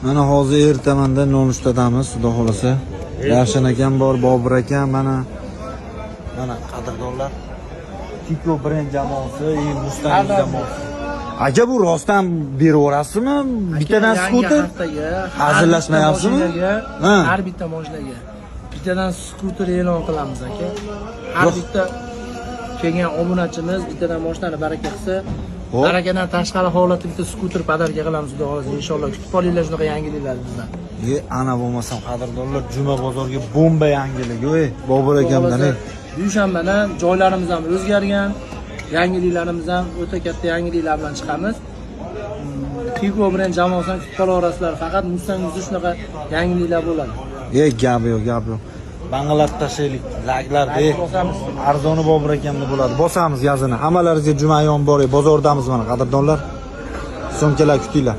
Mana hozir ertamanda nonushtadamiz, xudo xolasa. Ravshan akam bor, Bobur akam, mana mana qadrdonlar. Tiko brend jamoasi, Mustang jamoasi. Aka, bu rostdan beraverasizmi? Bittadan skuter? Hazillashmayapsizmi? Ha. Har bitta mashinaga bittadan skuter e'lon qilamiz, aka. Har bitta kelgan obunachimiz bittadan mashinani baraka qilsa, barakadan tashqari holatda bitta skuter подарка qilamiz, xudo xohlasa, inshaalloh. Kutib qolinglar shunaqa yangiliklar bizdan. E, ana bo'lmasam, qadrdonlar, juma bozorga bomba yangilik, ey, Bobur akamdan, ey. Dushanbadan joylarimiz ham o'zgargan, yangiliklarimiz ham, o'ta katta yangiliklar bilan chiqamiz. Tigo brend jamoasidan kutib qolaverasizlar. Faqat Mustang'izda shunaqa yangiliklar bo'ladi. E, gap yo'q, gap yo'q. Bang'alab tashlaylik, laglar, ey. Bosamiz. Arzoni Bobur akamda bo'ladi. Bosamiz gazini. Hammalaringizga juma ayyom bor, bozordamiz mana, qadrdonlar. Sumkalar kutinglar.